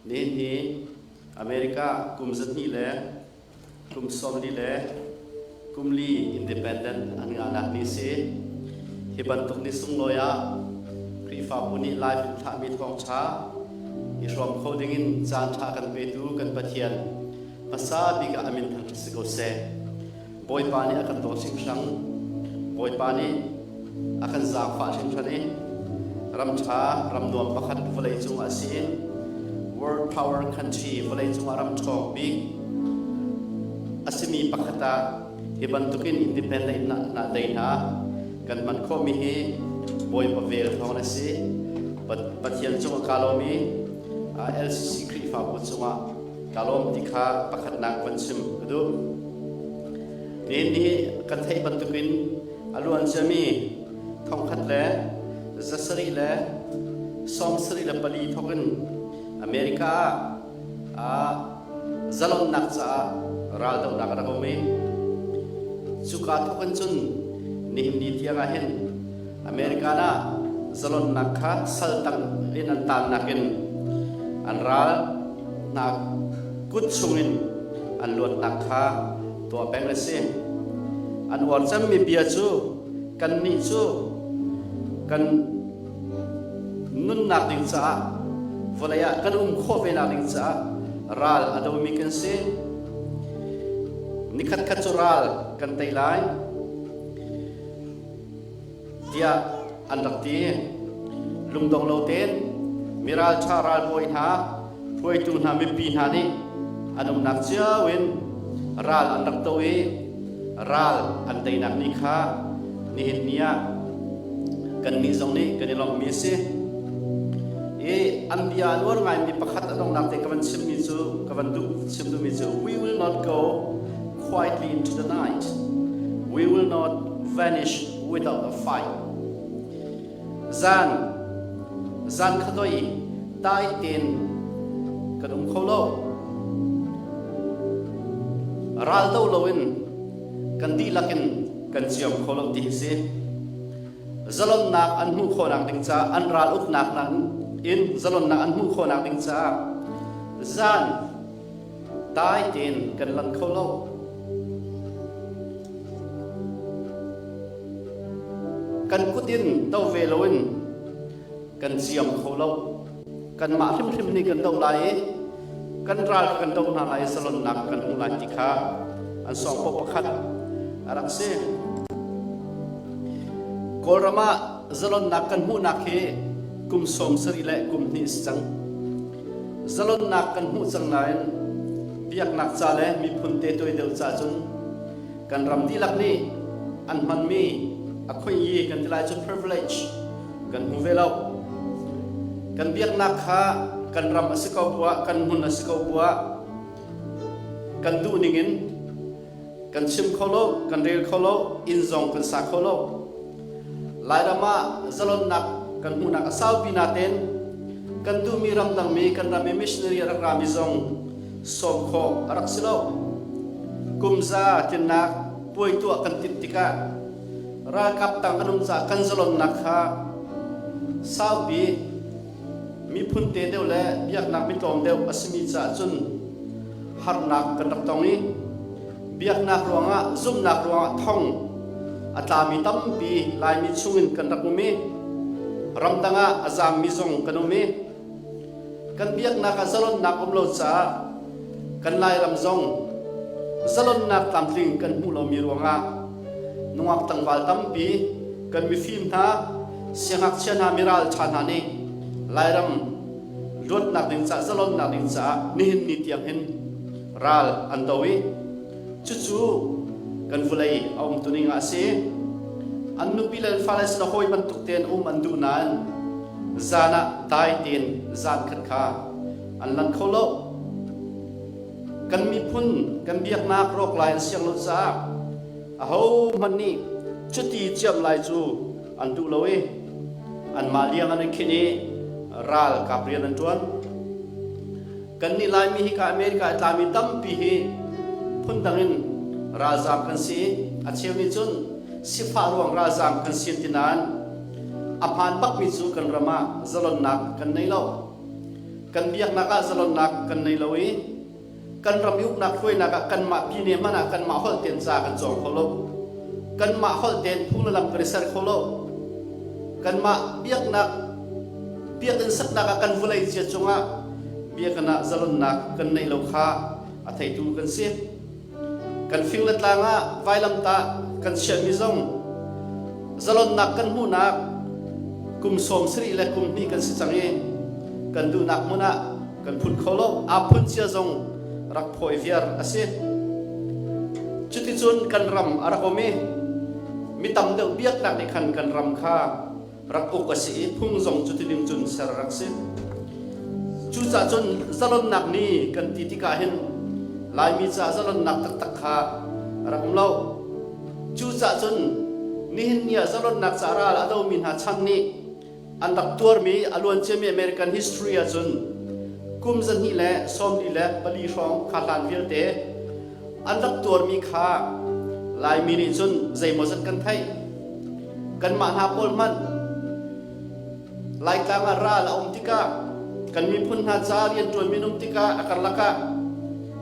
Nihin hi America kum zahnih le kum sawmli le kum li independent an ngahnak ni si. Hi bantuk ni sunglawi ah Khrihfabu nih live in thlahmi thawngṭha i hrawm kho dingin caan ṭha kan petu kan Pathian hmasa bik ah a min thangṭhat si ko seh. Bawipa nih a kan dawt hringhran. Bawipa nih a kan zaangfah hringhran i ram ṭha, ram nuam pakhat vawlei cungah a si i world power country vawlei cungah ram ṭhawng bik a simi pakhat ah hi bantukin independent na dei hna kan hman khawhmi hi Bawipa vel thawng a si. Pathian cungah kaa lawm i LCC Khrihfabu cungah Ka lawm ti kha pakhatnak van chim ka duh. Nihin ni kan theih bantukin a luan ciami thongkhat le zasarih le 74 thawk in America ah zalonnak caah raldohnak a rak um i cuka thawk in cun nihin ni tiang ah hin America ah zalonnak kha saltang in an tannak in an ral hna kut chungin an luatnak kha tuah peng a si. An uar cemmi bia cu kannih cu kan nunnak ding caah vawlei ah kan um khawh ve nak ding caah ral a domi kan si. Nikhat khat cu ral kan tei lai. tiah an rak ti. Lungdong lo tein miralṭha ralbawi hna, hruaitu hna, mipi hna nih an umnak cio in ral an rak do i ral an teinak ni kha nihin ni ah kannih zong nih kan i lawmhmi a si. I an bia an uar ngaimi pakhat a donghnak te ka van chimmi cu ka van duh chim duhmi cu we will not go quietly into the night. We will not vanish without a fight. Zan zan khadoi dai tein kan um kho lo. Ral do loin kan dihlak in kan ciam kho lo ti hi si. Zalonnak an hmuh khawhnak ding caah an ral uknak in zalonnak an hmuh khawhnak ding caah zan dai tein kan lang kho lo. Kan kut in do ve loin kan ciam kho lo. Kanmah hrimhrim nih kan do lai i kan ral kan do hna lai i salonnak kan hmu lai ti kha an sawngpaw pakhat a rak si. Kawlram ah zalonnak kan hmuhnak hi kum 70 le kum hnih si cang. Zalonnak kan hmuh cang nain biaknak ca le miphun te tuai deuh ca cun kan ram dihlak nih an hmanmi a khoiyi kan ti lai cu privilege kan hmu ve lo. Kan biaknak kha kan ram a si ko buah, kan hmun a si ko buah, kan duh ning in kan chim kho lo, kan rel kho lo, inn zong kan sa kho lo. Lairam ah zalonnak kan hmuhnak a saupi nain kan duhmi ramdangmi kan ram i missionary a rak rami zong sawm khawh a rak si lo. Kum za tlinnak puai tuah kan timh tikah ralkap tang an um caah kan zalonnak kha saupi miphun te deuh le biaknak mitlawm deuh a simi caah cun harnak kan rak tong i biaknak ruangah zumhnak ruangah thong a tlami tampi Laimi chungin kan rak um i ramdang ah a zaammi zong kan um i kan biaknak ah zalonnak um lo caah kan Lairam zong zalonnak tlamtling kan hmuh lomi ruangah nungak tlangval tampi kan mifim hna siangngakchia hna miral ṭha hna nih Lairam luatnak ding caah zalonnak ding caah nihin ni tiang hin ral an do i cucu kan vawlei a um tuning ah a si. An nupi le an fale sin a hawi bantuk tein um an duh nain zan ah dai tein zan khat kha an lan kho lo. Kan miphun kan biaknak rawk lai an siang lo caah ahohmanh nih cuti ciam lai cu an duh lo i anmah liang an i khin i ralkap rian an ṭuan. Kannih Laimi hi ka America i tlami tampi hi phundang in ralzaam kan si. A cheu nih cun sifah ruang ralzaam kan si ti nain a hmaan bakmi cu kan ram ah zalonnak kan nei lo. Kan biaknak ah zalonnak kan nei lo i kan ram i uknak hruainak ah kanmah pyine hmanh ah kanmah holh tein ca kan cawng kho lo. Kanmah holh tein phung le lam kan i ser kho lo. Kanmah biaknak biakinn saknak ah kan vawlei cia cungah biakinn ah zalonnak kan neih lo kha a theitu kan si. Kan fing le tlang ah vailamtah kan chiahmi zong zalonnak kan hmuhnak kum 70 le kum hnih kan si cang i kan duhnak hmun ah kan phun kho lo. Aa phun cia zong rak phawi viar a si. Cuticun kan ram a rak um i mi tam deuh biaknak nih khan kan ram kha rak uk a si i phung zong cuti ning cun ser rak si. Cucaah cun zalonnak ni kan ti tikah hin Laimi caah zalonnak taktak kha a rak um lo. Cucaah cun nihin ni ah zalonnak ca ral a domi hna chan nih an rak tuarmi a luanciami American history ahcun kum 244 hrawng kha hlan vialte an rak tuarmi kha Laimi nih cun zeimawzat kan theih. Kanmah hna pawl hmanh Laitlang ah ral a um tikah kan miphun hna ca rianṭuanmi an um tikah a karlak ah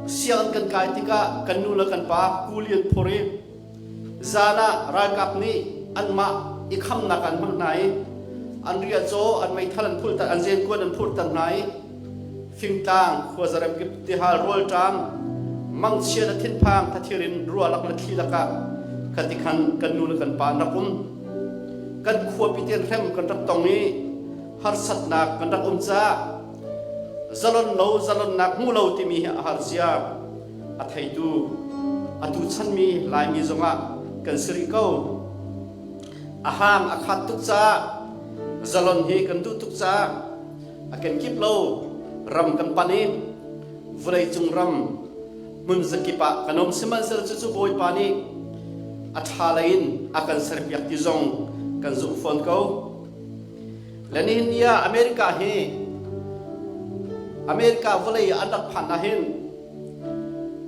sianginn kan kai tikah kan nu le kan pa kuli an phur i zan ah ralkap nih anmah i khamnak an hmang hna i an riahcaw an meithal an phulh an zenkuan an phurhter hna i fingtlang khuazarem kip tihal rawlṭam mangchia le thinphang thathir in rualak le thli lakah khati khan kan nu le kan pa an rak um. Kan khuapi ten hrem kan rak tong i harsatnak kan rak um caah zalon lo zalonnak hmu lo timi hi a har zia a theitu atu chanmi Laimi zongah kan si rih ko. A hang a khat tuk caah zalon hi kan duh tuk caah a kenkip lo ram kan pan i vawleicung ram hmun zakip ah kan um. Sihmanhsehlaw cucu Bawipa nih a ṭha lei in a kan serpiak ti zong kan zumh fawn ko. Le nihin ni ah America hi America vawlei an rak phan ah hin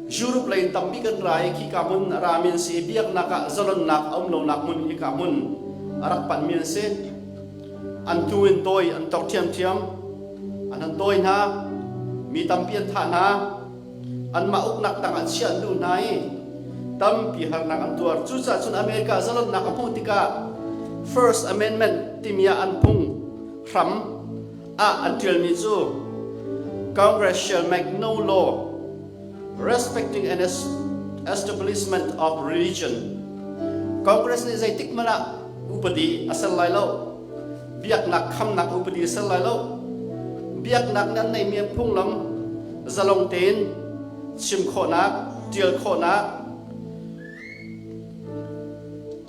Europe lei in tampi kan ra i khika hmun a rami an si i biaknak ah zalonnak a um lonak hmun hika hmun a rak panmi an si. An tu in dawi an tok ṭhiamṭhiam. An han dawi hna. Mi tampi an thah hna. Anmah uknak tangah chiah an duh hna i tampi harnak an tuar. Cucaah cun America zalonnak a hmuh tikah First Amendment timi ah an phung hram ah an ṭialmi cu Congress shall make no law respecting an establishment of religion. Congress nih zeitik hmanh ah upadi a ser lai lo. Biaknak khamnak upadi a ser lai lo. Biaknak nih an neihmi phunglam zalong tein chim khawhnak, ṭial khawhnak,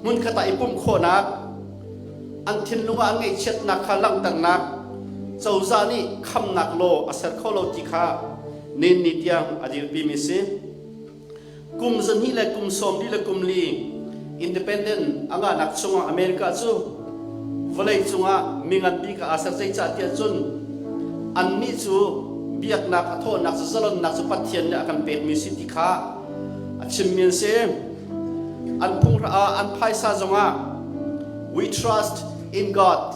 hmunkhat ah i pumh khawhnak, an thinlung ah an ngaihchiatnak kha langhternak, cozah nih khamnak law a ser kho lo ti kha nin ni tiang a dirpimi si. Kum 2 le kum 44 independent a ngahnak chungah America cu vawlei cungah mingan bik ah aa ser. Zeicahtiah cun annih cu biaknak a thawhnak cu zalonnak cu Pathian nih a kan pekmi si ti kha a chimmi an si. An phung an phaisa zongah we trust in God,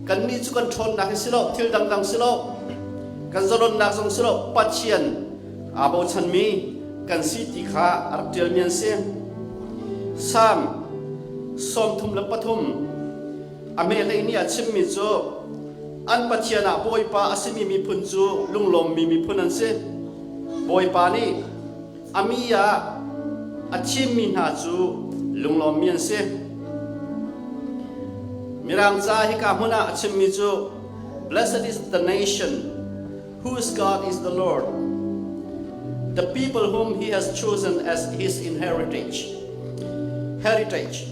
kannih cu kan ṭhawnnak hi si lo, thil dangdang si lo, kan zalonnak zong si lo, Pathian aa bochanmi kan si ti kha a rak ṭialmi an si. Salm 33 a mehlei nih a chimmi cu an Pathian ah Bawipa a simi miphun cu lunglawmmi miphun an si. Bawipa nih a mi ah a thimmi hna cu lunglawmmi an si. Mirang ca hika hmun ah a chimmi cu Blessed is the nation whose God is the Lord, the people whom he has chosen as his inheritance. Heritage.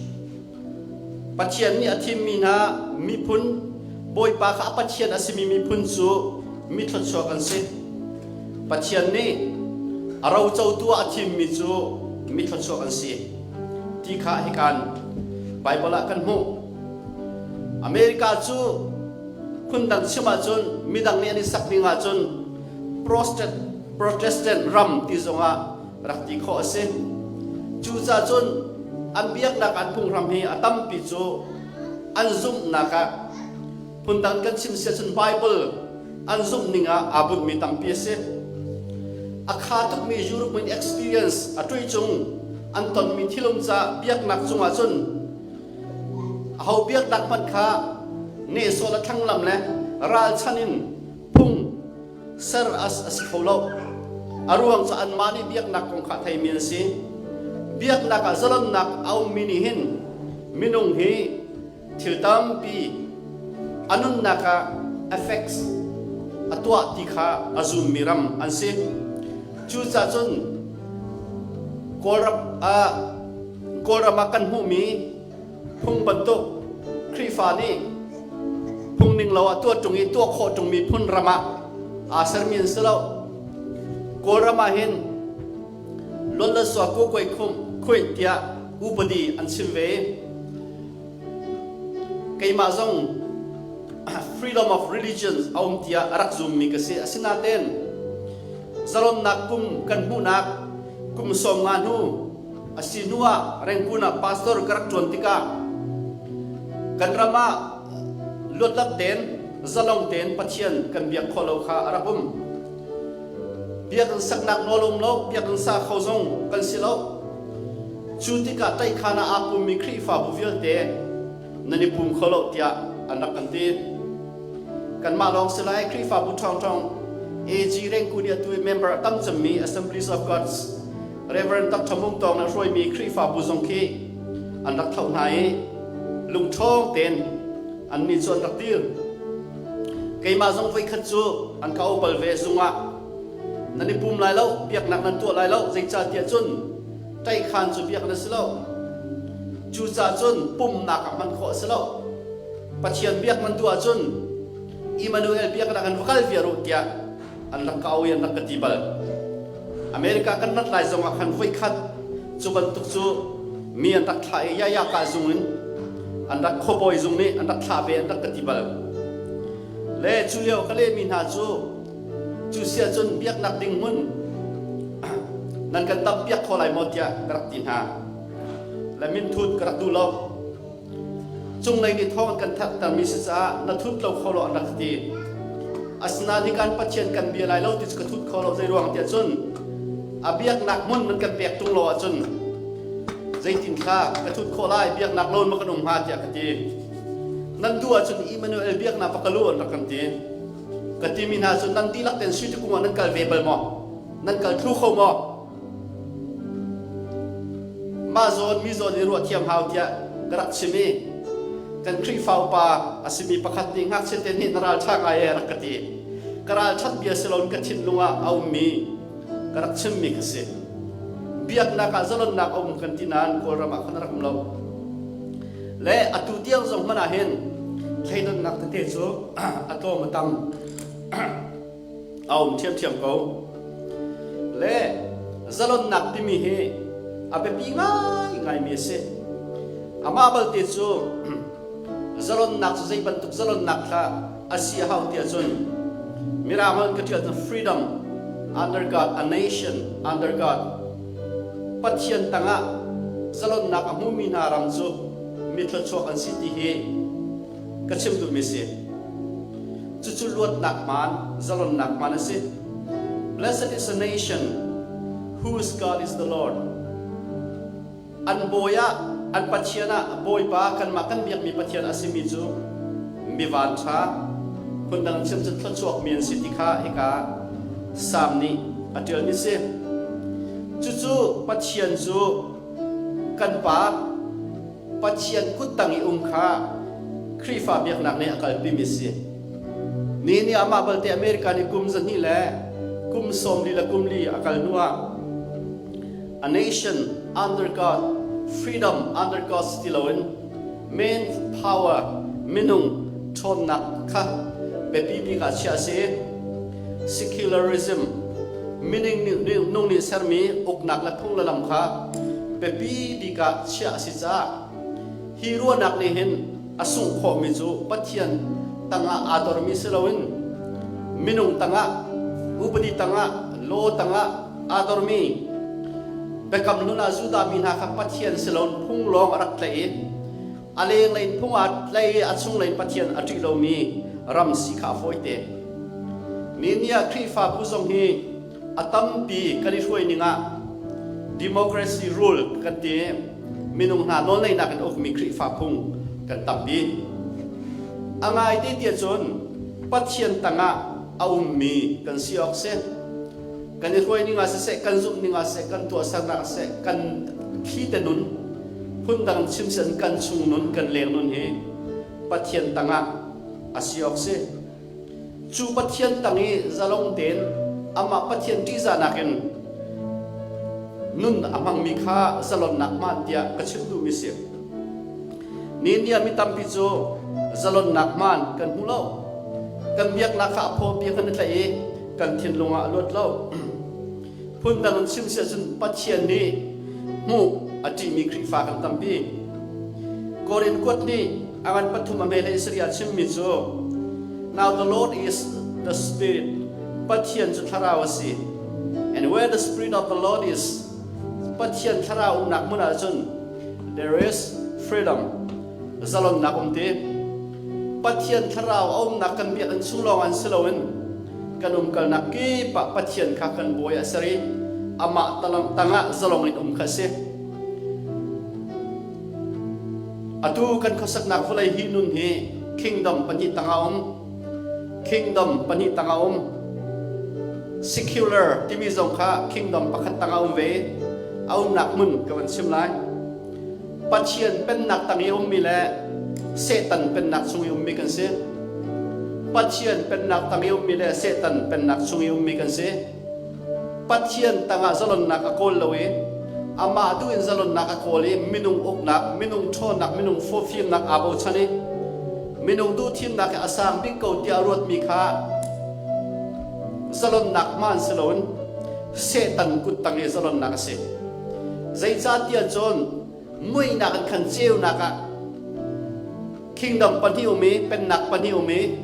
Pathian nih a thimmi hna miphun, Bawipa kha a Pathian a simi miphun cu mi thluachuak an si. Pathian nih a rocotu ah a thimmi cu mi thluachuak an si ti kha hikan Bible ah kan hmuh. America cu phundang chim ahcun midang nih an i sak ning ahcun Protestant ram ti zongah rak ti khawh a si. Cucaah cun an biaknak an phunghram hi a tampi cu an zumhnak ah phundang kan chim si ahcun Bible An zumh ning ah aa bunhmi tampi a si. A kha tukmi European experience a ṭui cung an tonmi thilum ca biaknak cungah cun aho biaknak hmanh kha nehsawh le thlanglam le ralchan in phung ser a si kho lo. A ruang cu anmah nih biaknak kong kha theimi an si. Biaknak ah zalonnak a ummi nih hin minung hi thil tampi a nunnak ah effects a tuah ti kha a zummi ram an si. Cucaah cun Kawlram ah Kawlram ah kan hmuhmi phung bantuk Khrihfa nih phung ning lo ah tuah ṭung i tuah khawh ṭungmi phun ram ah aa sermi an si lo. Kawlram ah hin luanlasua kukuai khum khuih tiah upadi an chim ve. Keimah zong freedom of religion a um tiah a rak zummi ka si. Asinain zalonnak kum kan hmuhnak kum 50 hnu a si hnu ah Rangoon ah pastor ka rak ṭuan tikah kan ram ah luatlak tein zalong tein Pathian kan biak khawh lo kha a rak um. Biakinn saknak nawl um lo, biakinn sa kho zong kan si lo. Cu tikah ṭaihkhan ah aa pummi Khrihfabu vialte nan i pum kho lo tiah an rak kan ti. Kanmah lawng si lai Khrihfabu ṭhawngṭhawng AG Rengkun i atu i member a tam cemmi Assemblies of God's Reverend Dr. Mung Tawng nih a hruaimi Khrihfabu zong khi an rak thlauh hna i lungṭhawng tein annih cu an rak dir. Keimah zong voikhat cu an ka opal ve zungah nan i pum lai lo, biaknak nan tuah lai lo, zeicahtiah cun ṭaihkhan cu biak na si lo. Cucaah cun pumnak ah hman khawh a si lo. Pathian biak nan duh ahcun Emmanuel biaknak in va kal viar u tiah an rak ka au i an rak ka ti bal. America kan rat lai zongah khan voikhat cu bantuk cu mi an rak thlah i yaya ka zung in an rak khuabawi zung nih an rak thlah ve an rak ka ti bal. Le cu lio ka lehmi hna cu cu si ahcun biaknak ding hmun nan kan tam piak kho lai maw tiah ka rak ti hna. Le minthut ka rak duh lo. Cunglei nih thawng an kan thattermi si caah na thut lo kho lo an rak ti. Asinain hikan Pathian kan bia lai lo ti cu ka thut kho lo zei ruang tiah cun a biaknak hmun nan kan pek tung lo ahcun zeitin thla ka thut khawh lai biaknak loan ma kan um hnga tiah ka ti. Nan duh ahcun Emmanuel biaknak va kal u an rak kan ti. Ka timi hna cu nan dihlak ten sui tikung ah nan kal ve bal maw? Nan kal thlu kho maw? Mah zawn mi zawn i ruah thiam hau tiah ka rak chim i kan Khrihfa upa a simi pakhat nih ngakchia te nih na ralṭha ngai e rak ka ti. Ka ralṭhat bia si loin ka thinlung ah a ummi ka rak chimmi ka si. Biaknak ah zalonnak a um kan ti nain Kawlram ah khan a rak um lo. Le atu tiang zong hmanh ah hin thleidannak tete cu a tlawm a tam. A um ṭhiamṭhiam ko. Le zalonnak timi hi a biapi ngaingaimi a si. Amah balte cu zalonnak cu zei bantuk zalonnak kha a si a hau tiah cun Mirang holh in ka ṭial cun freedom under God, a nation under God. Pathian tangah zalonnak a hmumi hna ram cu mi thluachuak an si ti hi ka chim duhmi si. Cucu luatnak hmaan, zalonnak hmaan a si. Blessed is a nation whose God is the Lord. An bawi ah, an Pathian ah Bawipa kanmah kan biakmi Pathian a simi cu mi vanṭha, phundang chim cun thluachuakmi an si ti kha hika Salm nih a ṭialmi si. Cucu Pathian cu kan Pa, Pathian kuttang i um kha Khrihfa biaknak nih a kalpimi a si. Ni nih amah balte America nih kum 200 le kum 40 le kum li a kal hnuah a nation under God, freedom under God si ti loin main power minung ṭhawnnak kha biapi bik ah chiah a si. Secularism mining nung nih sermi uknak le phung le lam kha biapi bik ah chiah a si caah hi ruahnak nih hin a sungh khawhmi cu Pathian tangah aa dormi si loin minung tangah upadi tangah law tangah aa dormi biakam hlun ah Judah mi hna kha Pathian si loin phung lawng a rak tlaih i a lenglei in phung aa tlaih i a chunglei in Pathian a ṭih lomi ram si kha a fawite. Ni ah Khrihfabu zong hi a tampi kan i hruai ning ah democracy rule kan ti, minung hna nawlngeihnak in ukmi Khrihfa phung kan tampi. A ngai te tiah cun Pathian tangah a ummi kan si awk si. Kan i hruai ning ah siseh, kan zumh ning ah siseh, kan tuahsernak ah siseh, kan thli te nun, phundang chim sen kan chung nun, kan leng nun hi Pathian tangah a si awk si. Cu Pathian tang i zalong tein amah Pathian ṭihzahnak in nun a hmangmi kha zalonnak hmaan tiah ka chim duhmi si. Ni ni ah mi tampi cu zalonnak hmaan kan hmu lo. Kan biaknak kha a phawpi kan i tlaih i kan thinlung ah a luat lo. Phundang in chim si ahcun Pathian nih hmuh a ṭihmi Khrihfa kan tampi. Korin kuat nih a ngan pathum a hme le Israel chimmi cu Now the Lord is the Spirit. Pathian cu thlarau a si. And where the Spirit of the Lord is, Pathian thlarau umnak hmun ahcun there is freedom. Zalonnak um ti. Pathian thlarau a umnak kan biakinn chung lawng an si loin kan umkalnak kip ah Pathian kha kan bawi a ser i amah tangah zalong in um kha a si. Atu kan khuasaknak vawlei hi nun hi kingdom pahnih tangah um. Kingdom pahnih tangah um. Secular timi zong kha kingdom pakhat tangah um ve. A umnak hmun ka van chim lai. Pathian pennak tang i ummi le Satan pennak chung i ummi kan si. Pathian pennak tang i ummi le Satan pennak chung i ummi kan si. Pathian tangah zalonnak a kawl lo i amah duh in zalonnak a kawl i minung uknak, minung ṭhawnnak, minung fawfimnak aa bochan i minung duhthimnak hi a sang bik ko tiah a ruatmi kha zalonnak hmaan si loin Satan kut tang i zalonnak a si. Zeicahtiah cun muihnak in khan ceunak ah kingdom pahnih um i pennak pahnih um i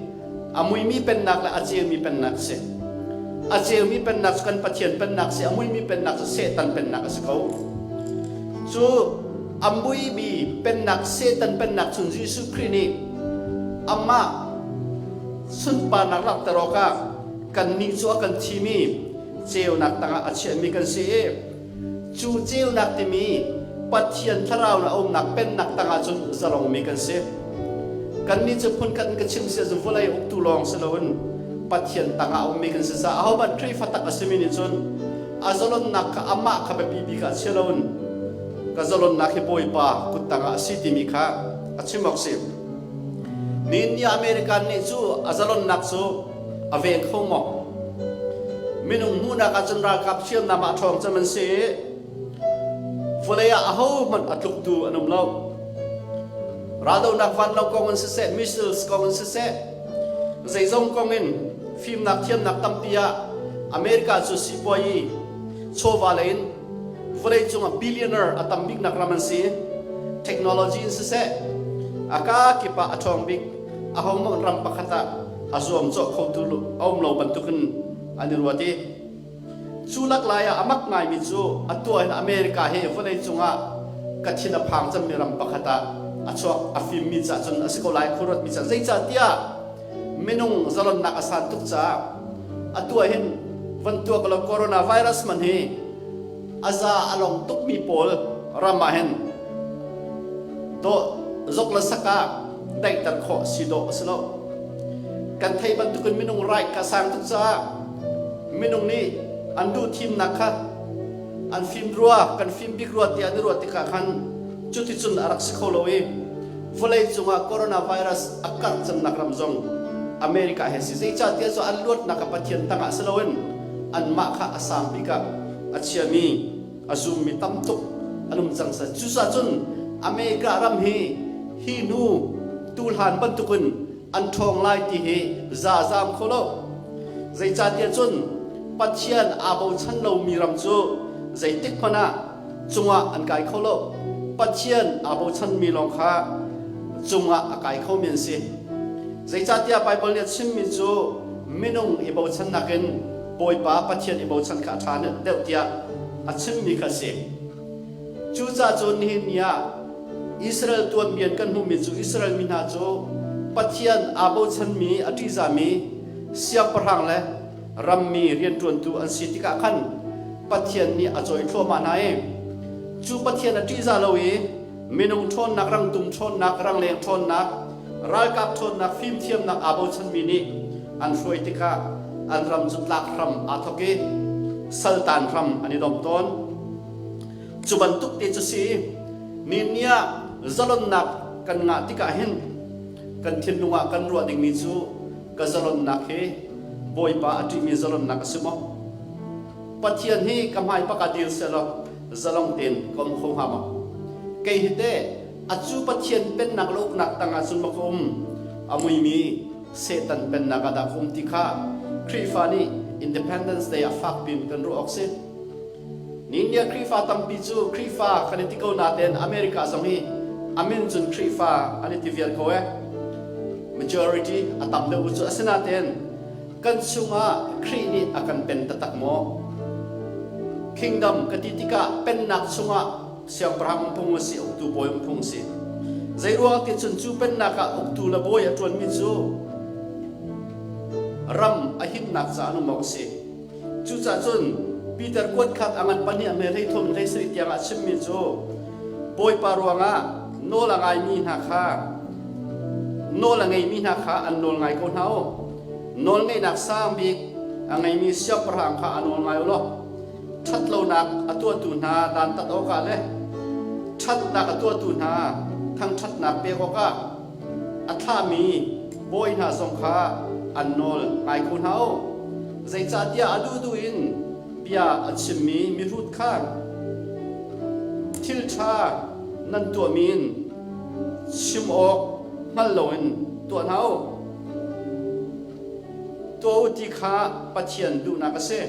a muimi pennak le a ceumi pennak a si. A ceumi pennak cu kan Pathian pennak si, a muimi pennak cu Satan pennak a si ko. Cu a muimi pennak Satan pennak cun Jesuh Khrih nih amah sunparnak langhter awkah kannih cu a kan thimi ceunak tangah a chiahmi kan si i Cu ceunak timi Pathian thlarau le a umnak pennak tangah cun zalongmi kan si. Kannih cu phunkhat in ka chim si ahcun vawlei uktu lawng si loin Pathian tangah a ummi kan si caah ahohmanh Khrihfa tak a simi nih cun a zalonnak kha amah kha biapi bik ah chia loin ka zalonnak hi Bawipa kut tangah a si timi kha a chim awk si. Nihin ni American nih cu a zalonnak cu a veng kho maw? Minung hmuhnak ahcun ralkap hriamnam ah ṭhawng cem an si i vawlei ah ahohmanh a tluktu an um lo. Raldohnak vanlawng kong in siseh, missiles kong in siseh, zeizong kong in fimnak thiamnak tampi ah America cu sipuayi chawva lei in vawleicung ah billionaire a tam biknak ram an si. Technology in siseh, a ka kip ah a ṭhawng bik ahohmanh ram pakhat ah a zuamcawh khotu a um lo bantukin an i ruat i cu laklai ah a mak ngaimi cu atu ah hin America hi vawleicung ah ka thin a phang cemmi ram pakhat ah a chuak. A fimmi caah cun a si ko lai, khuaruatmi caah, zeicahtiah minung zalonnak a san tuk caah atu ah hin van tuak lo coronavirus man hi a za a long tukmi pawl ram ah hin dawh zok le sak ah daihter khawh si dawh a si lo. Kan theih bantukin minung right kha sang tuk caah minung nih an duh thimnak kha an fim rua, kan fim bik rua tiah an i ruah tikah khan cuticun a rak si kho lo i vawlei cungah coronavirus a karh cemnak ram zong America he si. Zeicahtiah cu an luatnak a Pathian tangah si loin anmah kha a sang bik ah a chiami a zummi tam tuk an um cang. Cucaah cun America ram hi hi hnu tuhlan bantukin an ṭhawng lai ti hi zaazam kho lo. Zeicahtiah cun Pathian aa bochan lomi ram cu zeitik hmanh ah cungah an kai kho lo. Pathian aa bochanmi lawng kha cungah a kai khomi an si. Zeicahtiah Baibal nih a chimmi cu minung i bochannak in Bawipa Pathian i bochan kha a ṭha deuh tiah a chimmi kha a si. Cucaah cun nihin ni ah Israel tuanbia in kan hmuhmi cu Israel mi hna cu Pathian aa bochanmi, a ṭihzahmi siangpahrang le Rammi rianṭuantu an si tikah khan Pathian nih a cawi thluahmah hna i cu Pathian a ṭihzah lo i minung ṭhawnnak, rangtum ṭhawnnak, rangleng ṭhawnnak, ralkap ṭhawnnak, fimthiamnak aa bochanmi nih an hruai tikah an ram cu tlak hram aa thawk i saltan hram an i domh tawn. Cu bantuk te cu si ni ni ah zalonnak kan ngah tikah hin kan thinlung ah kan ruah dingmi cu ka zalonnak hi Bawipa a ṭihmi zalonnak a si maw? Pathian hi ka hmai bak ah dir sehlaw zalong tein ka um kho hnga maw? Kei hi teh a cu Pathian pennak le uknak tangah cun maw ka um? A muimi Satan pennak ah dah ka um ti kha Khrihfa nih Independence Day ah fak piin kan ruah awk si. India Khrihfa tampi cu Khrihfa kan i ti ko natein America zong hi a min cun Khrihfa an i ti vial ko eh. Majority a tam deuh cu asinatein kan chungah Khrih nih a kan pen taktak maw? Kingdom ka ti tikah pennak chungah siangpahrang phung a si, uktu bawi phung a si. Zeiruang ti cun cu pennak ah uktu le bawi a ṭuanmi cu ram a himnak caah an um awk a si. Cucaah cun Peter kuat khat a ngan pahnih a hme 13 17 tiangah a chimmi cu Bawipa ruangah nawl a ngaimi hna kha nawl a ngeimi hna kha an nawl ngai ko hna u. Nawlngeihnak sang bik a ngeimi siangpahrang kha a nawl ngai u law ṭhatlonak a tuahtu hna dantat awkah le ṭhatnak a tuahtu hna thangṭhatnak pek awkah A thlahmi bawi hna zong kha an nawl ngai ko hna u. Zeicahtiah a duhduh in bia a chimmi mihrut kha thil ṭha nan tuahmi in chim awk hngal loin tuah hna u. Tuah u ti kha Pathian duhnak a si.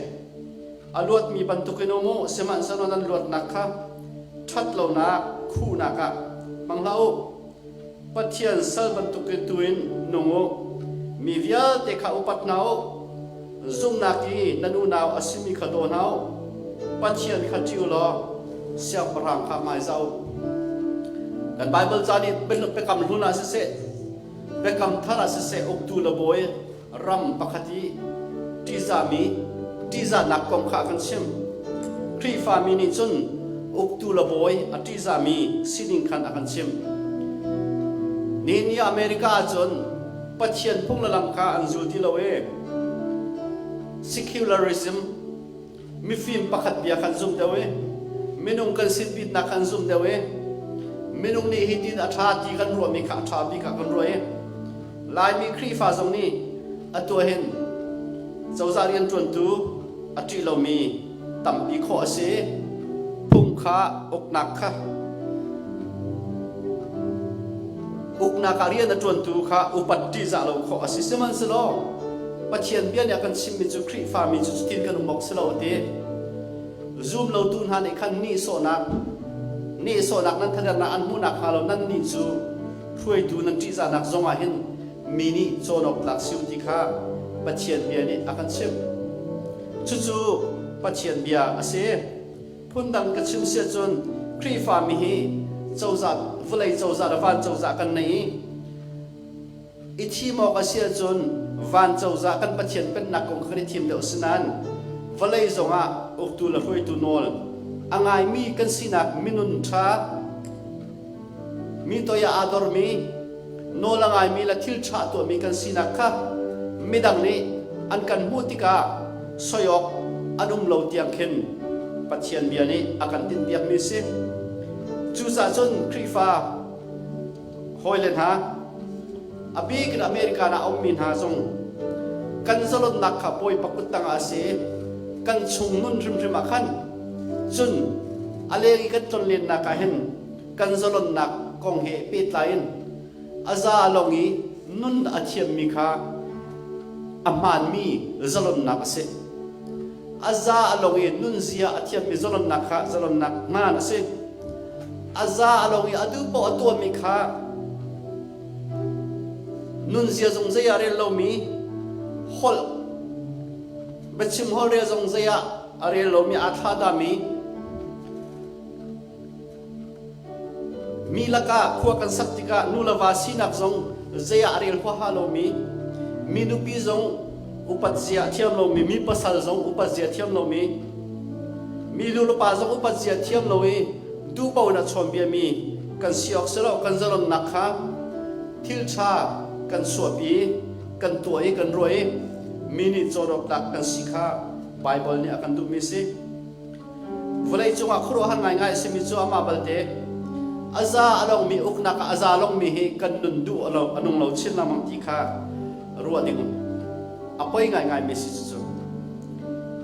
A luatmi bantukin um u, sihmanhsehlaw nan luatnak kha ṭhatlonak khuhnak ah hmang hlah u. Pathian sal bantukin tu in nung u. Mi vialte kha upat hna u. Zumhnak i nan unau a simi kha daw hna u. Pathian kha ṭih u law siangpahrang kha hmaizah u. Kan Baibal ca nih biakam hlun ah siseh, biakam thar ah siseh uktu le bawi ram pakhat i ṭihzahmi ṭihzahnak kong kha a kan chim. Khrihfami nih cun uktu le bawi a ṭihzahmi sining khan a kan chimh. Nihin ni America ahcun Pathian phung le lam kha an zul ti lo i secularism mifim pakhat bia kan zum deuh i minung kan sinpitnak kan zum deuh i minung nih hi tin a ṭha ti kan ruahmi kha a ṭha bik ah kan ruah i Laimi Khrihfa zong nih atu ahhin cozah rianṭuantu a ṭih lomi tampi khawh a si. Phung kha uknak kha uknak ah rian a ṭuantu kha upat ṭihzah lo khawh a si. Sihmanhsehlaw Pathian bia nih a kan chimmi cu Khrihfami cu cutin kan um awk si lo a ti. Zum lotu hna nih khan nihsawhnak nihsawhnak nan thadernak an hmuhnak hnga lo nannih cu hruaitu nan ṭihzahnak zongah hin mi nih cawn awk tlak si u ti kha Pathian bia nih a kan chimh. Cucu Pathian bia a si. Phundang ka chim si ahcun Khrihfami hi cozah vawlei cozah le van cozah kan nei i i thim awk a si ahcun van cozah kan Pathian pennak kong kha kan i thim deuh asinain vawlei zongah uktu le hruaitu nawl a ngaimi kan sinak minun ṭha Mi toi ah aa dormi, nawl a ngaimi le thil ṭha a tuahmi kan sinak kha midang nih an kan hmuh tikah soi awk an um lo tiang khin Pathian bia nih a kan tinhpiakmi a si. Cucaah cun Khrihfa hawile hna, a bik in America ah a ummi hna zong kan zalonnak kha Bawipa kut tangah a si i kan chung nun hrimhrim ah khan cun a leng i kan tlonlennak ah hin kan zalonnak kong he pehtlai in a za lawng i nun a thiammi kha a hmaanmi zalonnak a si. A za a lawng i nunzia a thiammi zalonnak kha zalonnak hmaan a si. A za a lawng i a duh paoh a tuahmi kha nunzia zong zei ah rel lomi holh biachim holhrel zong zei ah a rel lomi aa thlahdami Mi lakah khua kan sak tikah nu le va sinak zong zei ah a rel huaha lomi, mi nupi zong Upat zia a thiam lomi, mi pasal zong upat zia thiam lomi, mi nu le pa zong upat zia thiam lo i duhpaoh in a chawnbiami kan si awk si lo. Kan zalonnak kha thil ṭha kan chuahpi, kan tuah i kan ruah i mi nih cawn awk tlak kan si kha Baibal nih a kan duhmi a si. Vawlei cungah khuaruahhar ngaingai a simi cu amah balte a za a longmi uknak ah a za longmi hi kan nun duh a nung lo chin lengmang ti kha ruah ding a poi ngaingaimi si cucu.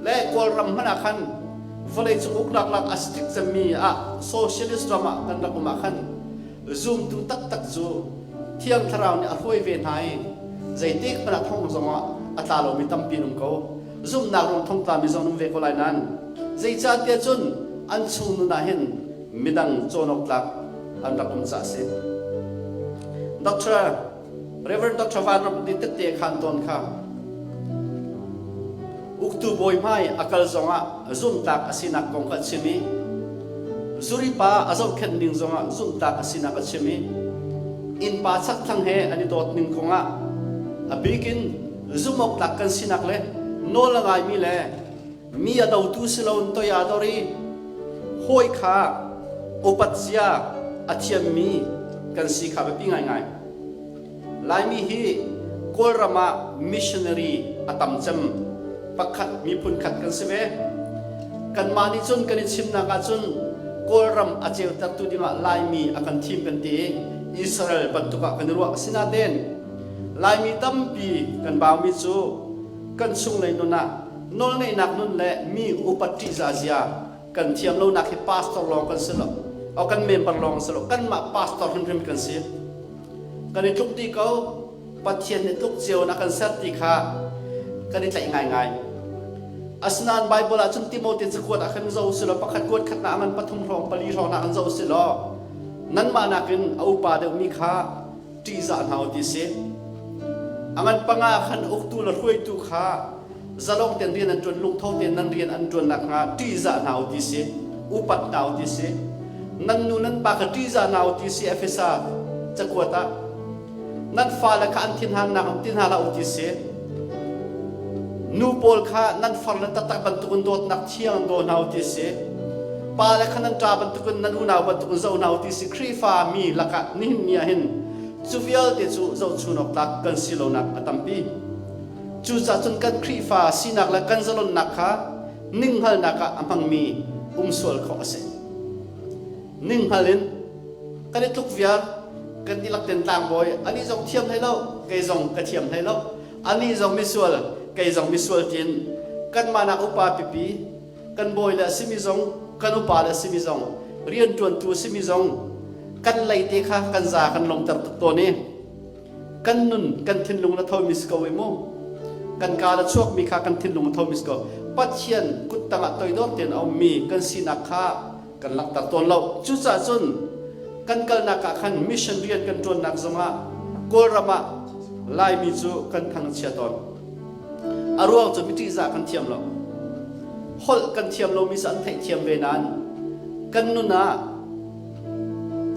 Le Kawlram hmanh ah khan vawlei cung uknak lak a strict cemmi ah socialist ram ah kan rak um ah khan zumtu taktak cu Thiang Thlarau nih a hruai ve hna i zeitik hmanh ah thong zongah a tla lomi tampi an um ko. Zumhnak ruang thong tlami zong an um ve ko lai nain zeicahtiah cun an chung nun ah hin midang cawn awk tlak an rak um caah a si. Dr. Reverend Dr. Van Ram nih tette a khaan tawn kha uktu bawi hmai a kal zongah zumhtlak a sinak kong kha a chim i zuripa a zohkhenh ning zongah zumhtlak a sinak a chim i innpa chakthlang he an i dawt ning kongah a bikin zumhawktlak kan sinak le nawl a ngaimi le mi a dotu si loin toi aa dor i hawi kha upat zia a thiammi kan si kha biapi ngaingai. Laimi hi Kawlram ah missionary a tam cem pakhat miphun khat kan si ve. Kanmah nih cun kan i chimnak ahcun Kawlram a ceutertu dingah Laimi a kan thim kan ti i Israel bantuk ah kan i ruah. Asinain Laimi tampi kan baumi cu kan chunglei nun ah nawlngeihnak nun le mi upat ṭihzah zia kan thiam lonak hi pastor lawng kan si lo o kan member lawng si lo kanmah pastor hrimhrim kan si kan i tluk dih ko Pathian nih tluk cio in a kan ser ti kha kan i tlaih ngaingai asinain Bible ah cun Timote cakuat ah khan zoh si law pakhat kuat khat na ngan pathum hrawng pali hrawng na kan zoh si law nanmah nakin a upa deuhmi kha ṭihzah hna u ti si a ngan panga khan uktu le hruaitu kha zalong ten rian an ṭuan lungtho ten nan rian an ṭuan nakhnga ṭihzah hna u ti si upat hna u ti si nan nu nan pa kha ṭihzah hna u ti si Efesa cakuat ah nan fale kha an thinhannak in ti hna hlah u ti si nu pawl kha nan far le taktak bantukin dawtnak thiang daw hna u ti si pa le kha nan ṭa bantukin nan unau bantukin zoh hna u ti si Khrihfa mi lakah nihin ni ah hin cu vialte cu zohchun awk tlak kan si lonak a tampi. Cucaah cun kan Khrihfa sinak le kan zalonnak kha ninghngalnak ah a hmangmi um sual khawh a si. Ninghngal in kan i tluk viar, kan dihlak ten tlangbawi, anih zong thiam hlei lo, kei zong ka thiam hlei lo, anih zong misual, kei zong misual tiin kanmah nak upa pipi, kan bawi le a simi zong, kan upa le a simi zong, rianṭuantu a simi zong, kan leite kha kan za kan lomter tuk tawn i kan nun kan thinlung na thomi si ko i mu kan kaa le chuakmi kha kan thinlung a thomi si ko Pathian kut tangah toidor tein a ummi kan sinak kha kan langhter tawn lo cucaah cun kan kalnak ah khan mission rian kan ṭuannak zongah Kawlram ah Laimi cu kan thangchia tawn a ruang cu miṭihzah kan thiam lo holh kan thiam lomi cu an theihthiam ve nain kan nun ah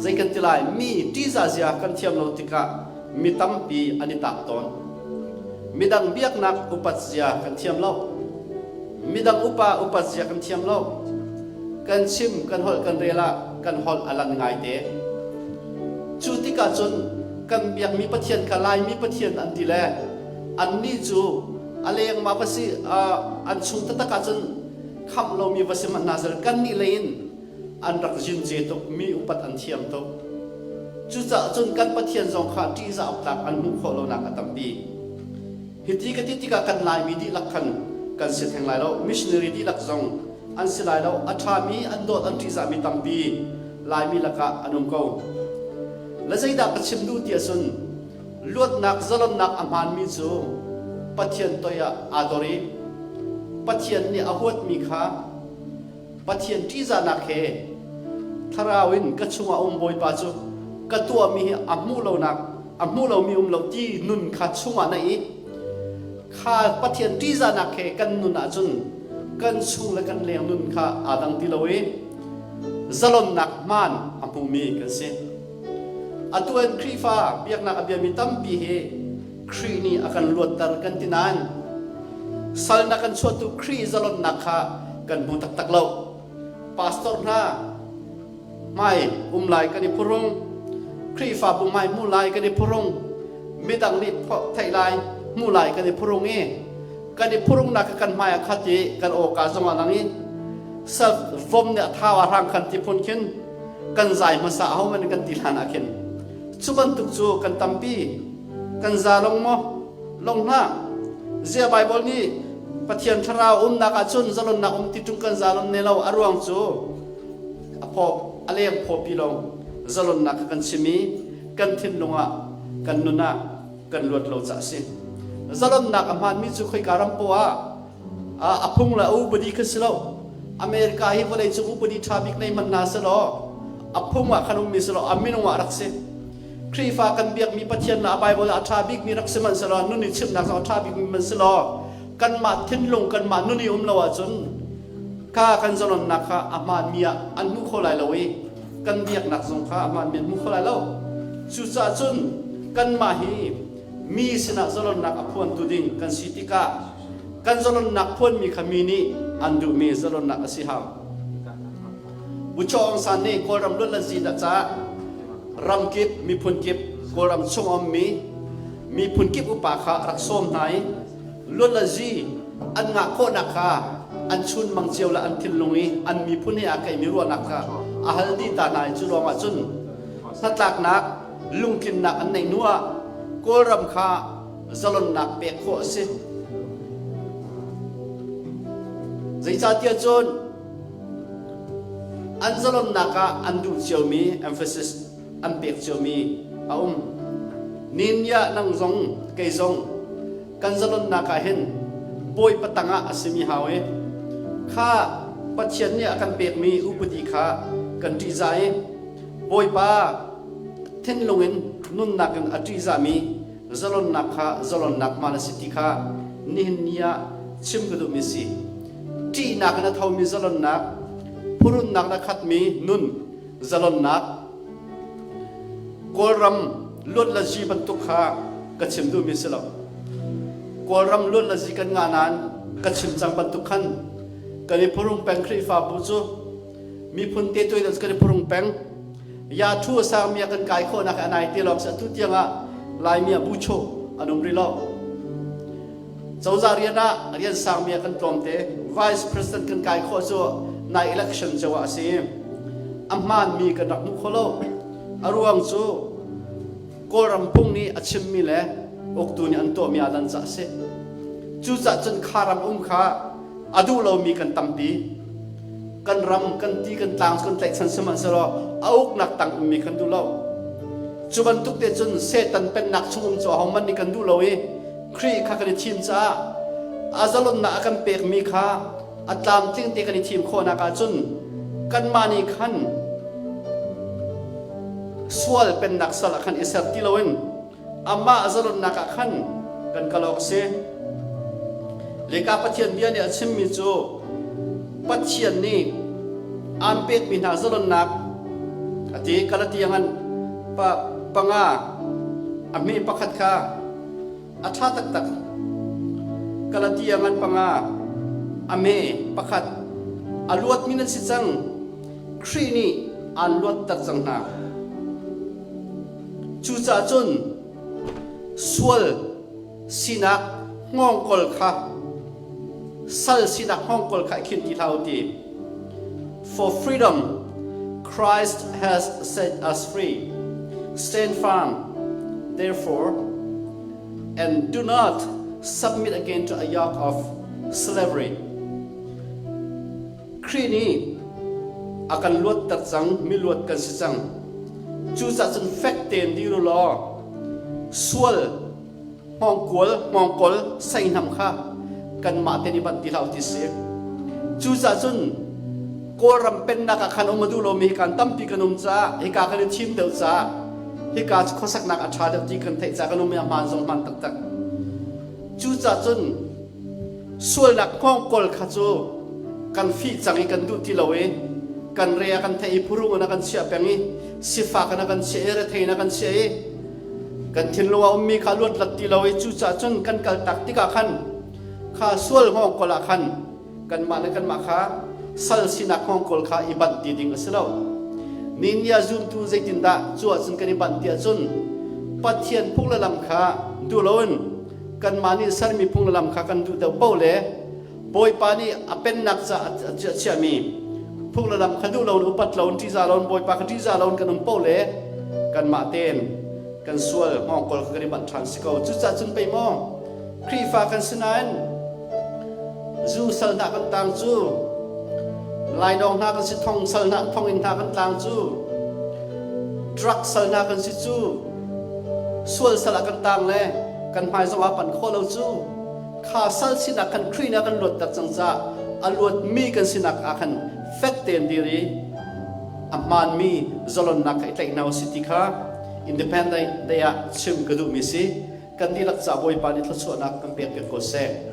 Zei kan ti lai? Mi ṭihzah zia kan thiam lo tikah mi tampi an i tak tawn. Midang biaknak upat zia kan thiam lo. Midang upa upat zia kan thiam lo. Kan chim, kan holh, kan rel ah kan holh a lan ngaite. Cu tikah cun kan biakmi Pathian kha Laimi Pathian an ti le annih cu a leng ma va si an chung taktak ahcun khamh lomi va si hmanh hna seh kannih lei in an rak zince tuk mi upat an thiam tuk cucaah cun kan Pathian zong kha ṭihzah awk tlak an hmuh khawh lonak a tampi hiti ka ti tikah kan Laimi dihlak khan kan si theng lai lo missionary dihlak zong an si lai lo a ṭhami an dawt an ṭihzahmi tampi Laimi lakah an um ko le zeidah ka chim duh ti ahcun luatnak zalonnak a hmaanmi cu Pathian toi ah aa dor i Pathian nih a huatmi kha Pathian ṭihzahnak he thlarau in ka chungah um Bawipa cu ka tuahmi hi a hmuh lonak a hmu lomi um lo ti nun kha chungah na i kha Pathian ṭihzahnak he kan nun ahcun kan chung le kan leng nun kha aa dang ti lo i zalonnak hmaan a hmumi kan si. Atu an Khrihfa biaknak a biami tampi hi Khrih nih a kan luatter kan ti nain. Sal na kan chuahtu Khrih zalonnak kha kan hmu taktak lo. Pastor hna hmai um lai kan i phurung. Khrihfabu hmai hmu lai kan i phurung. Midang nih theih lai hmu lai kan i phurung i kan i phurungnak kha kan hmai ah khat i kan awka zong ah lang i self vom nih a thau a hrang khan ti phun khin kan zai hmasa ahohmanh kan ti hlan ah khin cu bantuk cu kan tampi kan za long maw long hlah zia Bible nih Pathian thlarau umnak ah cun zalonnak um ti ṭung kan zalon ne lo a ruang cu a phaw a leng phawpi long zalonnak kha kan chim i kan thinlung ah kan nun ah kan luat lo ca a si. Zalonnak a hmaanmi cu khoika ram poah ah a phung le a upadi kha si lo. America hi vawleicung upadi ṭha bik nei hmanh hna selaw a phung ah khan ummi si lo, a minung ah rak si. Khrihfa kan biakmi Pathian le a Bible ah a ṭha bikmi rak si hmanh selaw nun i chimhnak zong a ṭha bikmi hmanh si law kanmah thinlung kanmah nun i um lo ahcun kha kan zalonnak kha a hmaanmi ah an hmu kho lai lo i kan biaknak zong kha a hmaanmi an hmu kho lai lo. Cucaah cun kanmah hi mi sinah zalonnak a phuantu ding kan si tikah kan zalonnak phuanmi kha mi nih an duhmi zalonnak a si hau. Bucho Aung San nih Kawlram luatlanzi dah caah ramkip miphun kip Kawlram chung a ummi miphun kip upa kha a rak sawm hna i luatlanzi an ngah khawhnak kha an chunmang cio le an thinlung i an miphun he aa kaimi ruahnak kha a hal dih ta hna i cu ruangah cun hnatlaknak lungtlinnak an neih hnu ah Kawlram kha zalonnak pek khawh a si. Zeicahtiah cun an zalonnak ah an duh ciomi emphasis an pek ciomi a um. Ninia nang zong kei zong kan zalonnak ah hin Bawipa tangah a simi hau i kha Pathian nih a kan pekmi upadi kha kan ṭihzah i Bawipa thinlung in nunnak in a ṭihzahmi zalonnak kha zalonnak hmaan a si ti kha nihin ni ah chim ka duhmi si. Ṭihnak in a thomi zalonnak, phurunnak in a khatmi nun zalonnak, Kawlram luatlazi bantuk kha ka chim duhmi si lo. Kawlram luatlazi kan ngah nain ka chim cang bantuk khan kan i phurung peng Khrihfabu cu miphun te tuai kan i phurung peng. Ya thu a sangmi ah kan kai khawhnak a nai te lawng si atu tiang ah Laimi ah bucho an um rih lo. Cozah rian ah rian sangmi ah kan tlawmte. Vice President kan kai khawh cu nai election ceu ah a si. A hmaanmi kan rak hmu kho lo. A ruang cu Kawlram phung nih a chimmi le uktu nih an tuahmi aa dan caah a si. Cucaah cun kha ram um kha a duh lomi kan tampi. Kan ram, kan ti, kan tlang kan tlaihchan sihmanhsehlaw a uknak tang ummi kan duh lo. Cu bantuk te cun Satan pennak chung um cu ahohmanh nih kan duh lo i Khrih kha kan i thim caah a zalonnak a kan pekmi kha a tlamtling te kan i thim khawhnak ahcun kanmah nih khan sual pennak sal ah khan i ser ti loin amah zalonnak ah khan kan kal awk a si. Leka Pathian bia nih a chimmi cu Pathian nih aan pekmi hna zalonnak a ti Galatia ngan pa panga a hme pakhat kha A ṭha taktak. Galatia ngan panga a me pakhat a luatmi nan si cang. Khrih nih aan luatter cang hna. Cucaah cun sual sinak hngawngkol kha sal sinak hngawngkol kha i khinh ti hlah u ti. For freedom, Christ has set us free. Stand firm, therefore, and do not submit again to a yoke of slavery. Khrih nih a kan luatter cang, mi luat kan si cang. Cucaah cun fek tein dir u law sual hngawngkual hngawngkol seihnam kha kanmah te nih banh ti hlah u ti si. Cucaah cun Kawlram pennak ah khan um a duh lomi hikan tampi kan um caah hika kan i thim deuh caah hika khuasaknak a ṭha deuh ti kan theih caah kan um i a hmaan zong hmaan taktak. Cucaah cun sualnak hngawngkawl kha cu kan fih cang i kan duh ti lo i kan re a kan theih i phurung in a kan chiah peng i sifak in a kan chiah i rethei in a kan chiah i kan thinlung a ummi kha luat lat ti lo i cucaah cun kan kaltak tikah khan. Kha sual hngawngkawl ah khan kanmah le kanmah kha sal sinak hngawngkawl kha i banh ti ding a si lo. Ninia zumtu zeitindah cu ahcun kan i banh ti ahcun Pathian phung le lam kha duh loin kanmah nih sermi phung le lam kha kan duh deuh paoh le Bawipa nih a pennak ca a chiahmi phung le lam kha duh loin upat loin ṭihzah loin Bawipa kha ṭihzah loin kan um paoh le kanmah tein kan sual hngawngkawl kha kan i banh ṭhan si ko. Cucaah cun pei maw Khrihfa kan si nain zu sal hna kan tang cu lainawng hna kan si thong sal hna thonginn hna kan tlang cu drug sal hna kan si cu sual sal ah kan tang le kan hmai zong ah pan khawh lo cu kha sal sinak khan Khrih nih a kan luatter cang caah a luatmi kan sinak ah khan fek tein dir i a hmaanmi zalonnak kha i tlaih hna usih ti kha Independent Day ah chim ka duhmi si. Kan dihlak ca Bawipa nih thluachuahnak kan pek piak ko seh.